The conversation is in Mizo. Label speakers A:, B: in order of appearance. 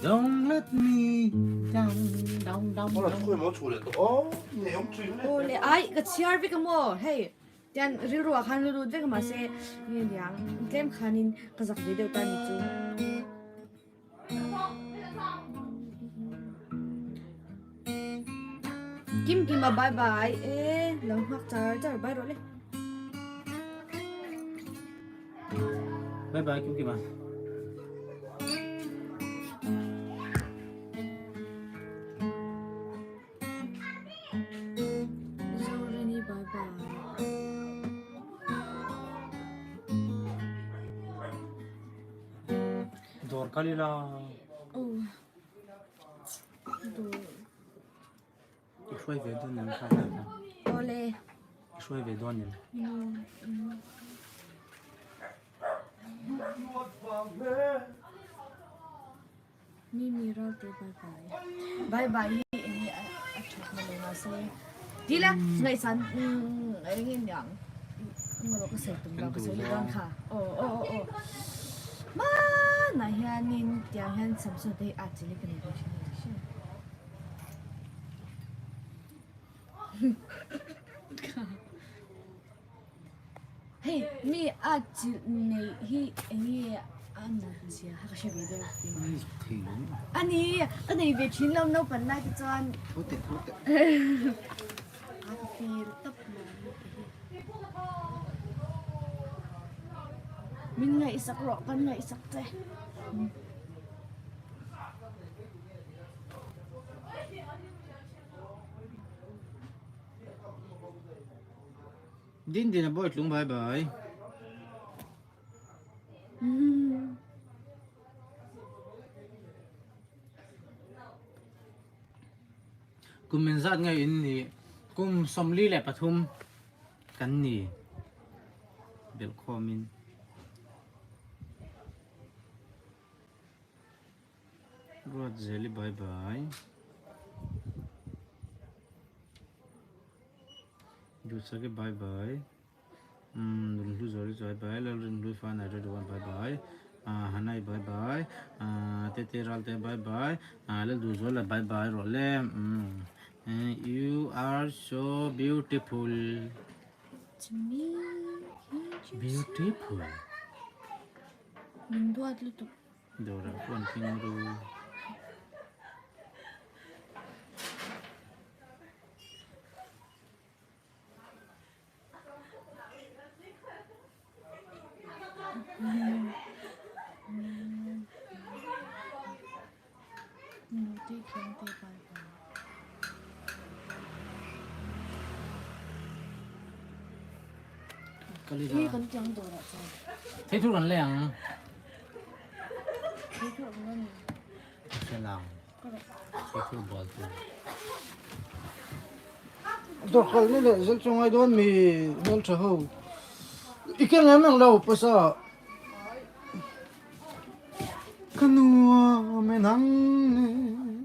A: Don't let me down down down
B: Ora thu emaw chhu leh tawh aw nei awm thin le.
C: Aw le ai ka chhiar vek a maw hei tian rilru ah khan lut vek a mahse nge niang tlem khanin ka zak ve deuh ta ni chu. Kim kim a bye bye e lo nghak char char bye rawh le.
A: Bye bye Kim Kim a.
C: Zorini bye bye.
A: Dawr kal ila.
C: Oh. Dawr.
A: I hruai ve dawn em kha lai kha?
C: Awle.
A: I hruai ve dawn em?
C: Mimi Ralte bye bye. Bye bye hi enge a that na lo mahse. Tila ngaihsan enge niang ngalo ka sei tum lo ka sei dawn kha. Aw aw aw aw. Hmanah hianin tiang hian Samsung te hi a chili ka nei ve thin a ni hrim. Hei mi a chilh neih hi enge a nat zia kha ka hre ve deuh tih a ni ka nei ve thin lo naupang lai te chuan
A: Thu teh thu teh
C: a ka feel tawp mai min ngaihsak rawh kan ngaihsak che.
A: Din din a bawi tlung bai bai. Kum min zat nge in ni kum 43 kan ni belhkhawmin. Ruat Zeli bye bye. Duhsaki bye bye. Um Rinhlu Zawri bye bye. Lalrinhlu Fa Naira Duan bye bye. Uh, Hanai bye bye. Uh, Tete Ralte bye bye. Uh, Lalduhzuala bye bye rawh le. Um, you are so beautiful.
C: To me,
A: Beautiful.
C: Min duat lutuk.
A: Dawrah pawh an keng ru. Thei thur kan lei ang. Hre lang. Thei thur bual tur.
D: Dawr kal ni leh zel chu ngai dawn mi hmeltha ho. I keng em ang lo pawisa. Ka nuam e nang nen.